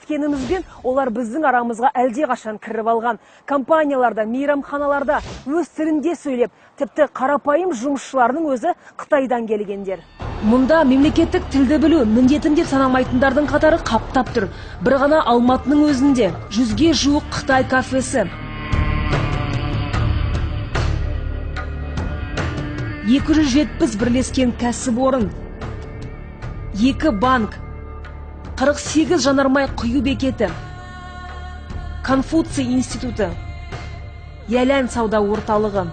кеткенімізбен, олар біздің арамызға әлдеқашан кіріп алған. Компанияларда, мейрамханаларда өз тілінде сөйлеп, тіпті қарапайым жұмысшыларының өзі Қытайдан келгендер. Мұнда мемлекеттік тілді білу міндетім деп санамайтындардың қатары қаптап тұр. Бір ғана Алматының өзінде 100-ге жуық Қытай кафесі. 270 бірлескен кәсіпорын, 2 банк, 48 жанармай құю бекеті, Конфуций институты, Ялян сауда орталығы.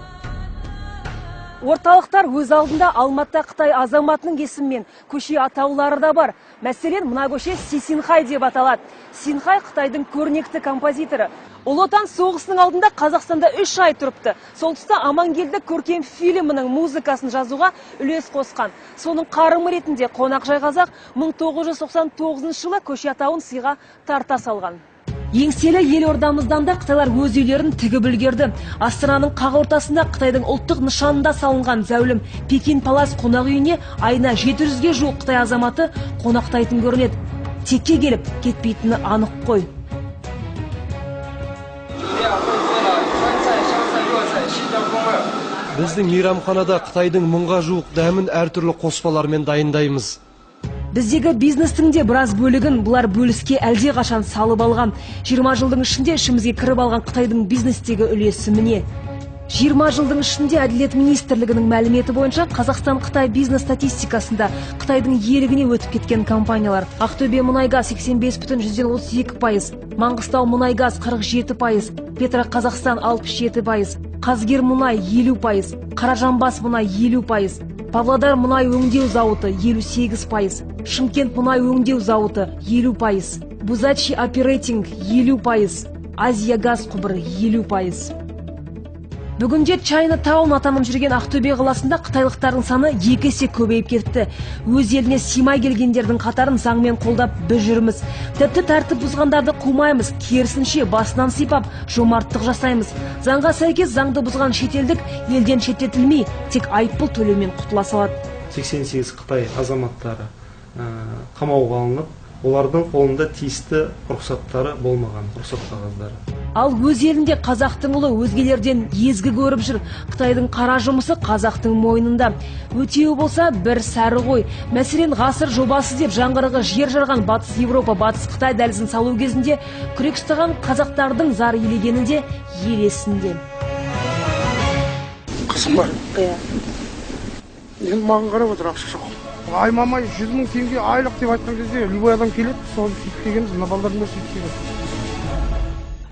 Орталықтар өз алдында Алматыда Қытай азаматының есімімен көше атаулары да бар. Мәселен, мына көше Си Синхай деп аталады. Синхай Қытайдың көрнекті композиторы. Ұлы Отан соғысының алдында Қазақстанда 3 ай тұрыпты. Сол тұста Амангелді көркем фильмінің музыкасын жазуға үлес қосқан. Соның қарымы ретінде қонақжай қазақ 1999 жылы көше атауын сыйға тарта салған. Еңселі елордамыздан да қытайлар өз үйлерін тігіп үлгерді. Астананың қақ ортасында Қытайдың ұлттық нышанында салынған зәулім Пекин Палас қонақ үйіне айына 700-ге жуық Қытай азаматы қонақтайтын көрінеді. Текке келіп кетпейтіні анық қой. Біздің мейрамханада Қытайдың 1000-ға жуық дәмін әртүрлі қоспалармен дайындаймыз. Біздегі бизнестің де біраз бөлігін бұлар бөліске әлдеқашан салып алған. 20 жылдың ішінде ішімізге кіріп алған Қытайдың бизнестегі үлесі міне. 20 жылдың ішінде Әділет министрлігінің мәліметі бойынша Қазақстан-Қытай бизнес статистикасында Қытайдың иелігіне өтіп кеткен компаниялар: Ақтөбе мұнайгаз 85,32%, Маңғыстау мұнайгаз 47%, Петро Қазақстан 67%, Қазгер мұнай 50%, Қаражанбас мұнай 50%, Павлодар мұнай өңдеу зауыты 58%, Шымкент мұнай өңдеу зауыты 50%, Бузачи оперейтинг 50%, Азия газ құбыры 50%. Бүгінде Чайна Таун атанып жүрген Ақтөбе қаласында қытайлықтардың саны 2 есе көбейіп кетті. Өз еліне сыймай келгендердің қатарын заңмен қолдап біз жүрміз. Тіпті тәртіп бұзғандарды қумаймыз, керісінше басынан сипап жомарттық жасаймыз. Заңға сәйкес заңды бұзған шетелдік елден шеттетілмей, тек айыппұл төлеумен құтыла салады. 88 Қытай азаматтары қамауға алынып, олардың қолында тиісті рұқсаттары болмаған, рұқсат қағаздары. Ал өз елінде қазақтың ұлы өзгелерден езгі көріп жүр. Қытайдың қара жұмысы қазақтың мойнында. Өтеуі болса бір сәрі ғой. Мәселен, ғасыр жобасы деп жаңғырығы жер жарған Батыс Европа, Батыс Қытай дәлізін салу кезінде күрек ұстаған қазақтардың зар елегені де ел есінде. Қызым бар. Енді маған қарап отыр, ақша жоқ. Ай мамай 100 000 теңге айлық деп айтқан кезде любой адам келеді, соны сөйтіп дегенбіз, мына балдардың бәрі сөйтіп деген.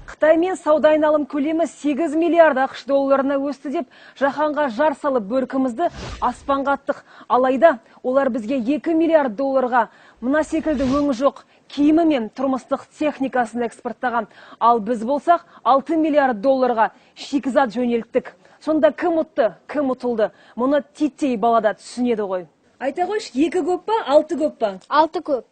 Қытаймен сауда айналым көлемі 8 миллиард ақш долларына өсті деп жаһанға жар салып бөркімізді аспанға аттық. Алайда олар бізге 2 миллиард долларға мына секілді өңі жоқ киімі мен тұрмыстық техникасын экспорттаған. Ал біз болсақ 6 миллиард долларға шикізат жөнелттік. Сонда кім ұтты, кім ұтылды? Мұны титтей балада түсінеді ғой. Айта қойшы, 2 көп па, 6 көп па? 6 көп.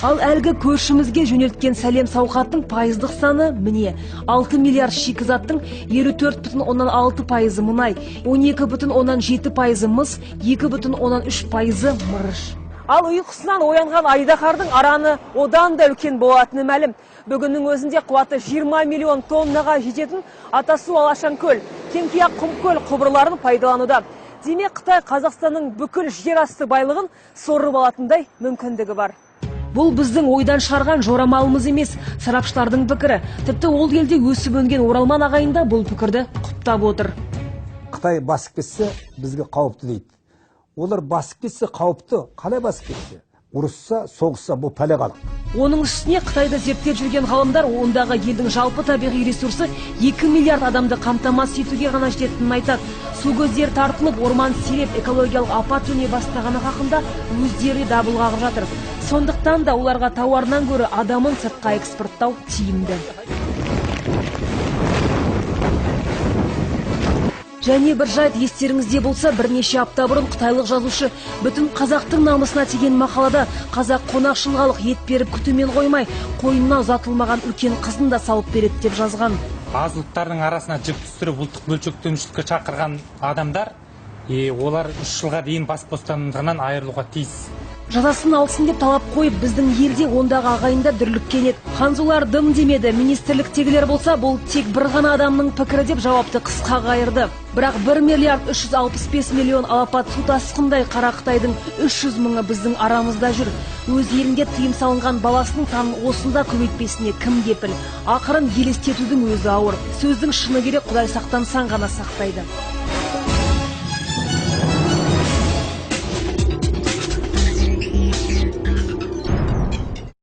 Ал әлгі көршімізге жөнелткен сәлем сауқаттың пайыздық саны міне. 6 миллиард шикізаттың 54,6% мұнай, 12,7% мыс, 2,3% мырыш. Ал ұйқысынан оянған айдаһардың араны одан да үлкен болатыны мәлім. Бүгіннің өзінде қуаты 20 миллион тоннаға жететін Атасу Алашанкөл, Кеңкияқ Құмкөл құбырларын пайдалануда. Демек, Қытай Қазақстанның бүкіл жер асты байлығын сорып алатындай мүмкіндігі бар. Бұл біздің ойдан шығарған жорамалымыз емес, сарапшылардың пікірі. Тіпті ол елде өсіп өнген оралман ағайын да бұл пікірді құптап отыр. Қытай басып кетсе бізге қауіпті дейді. Олар басып кетсе қауіпті, қалай басып кетсе? Ұрысса, соғысса бұл пәле халық. Оның үстіне Қытайды зерттеп жүрген ғалымдар ондағы елдің жалпы табиғи ресурсы 2 миллиард адамды қамтамасыз етуге ғана жететінін айтады. Су көздері тартылып, орман сиреп, экологиялық апат төне бастағаны хақында өздері дабыл қағып жатыр. Сондықтан да оларға тауарынан гөрі адамын сыртқа экспорттау тиімді. Және бір жайт естеріңізде болса, бірнеше апта бұрын қытайлық жазушы бүтін қазақтың намысына тиген мақалада қазақ қонақшылғалық ет беріп күтумен қоймай, қойнына ұзатылмаған үлкен қызын да салып береді деп жазған. Аз ұлттардың арасына жіп түсіріп ұлттық бөлшектенушілікке шақырған адамдар, олар 3 жылға дейін бас бостандығынан айырылуға тиіс. Жазасын алсын деп талап қойып, біздің елде ондағы ағайындар дүрліккен еді. Ханзулар дым демеді. Министрліктегілер болса, бұл тек бір ғана адамның пікірі деп жауапты қысқа қайырды. Бірақ 1 миллиард 365 миллион алапат су тасқындай қара қытайдың 300 мыңы біздің арамызда жүр. Өз елінде тыйым салынған баласының санын осында көбейтпесіне кім кепіл? Ақырын елестетудің өзі ауыр. Сөздің шыны керек, Құдай сақтансаң ғана сақтайды.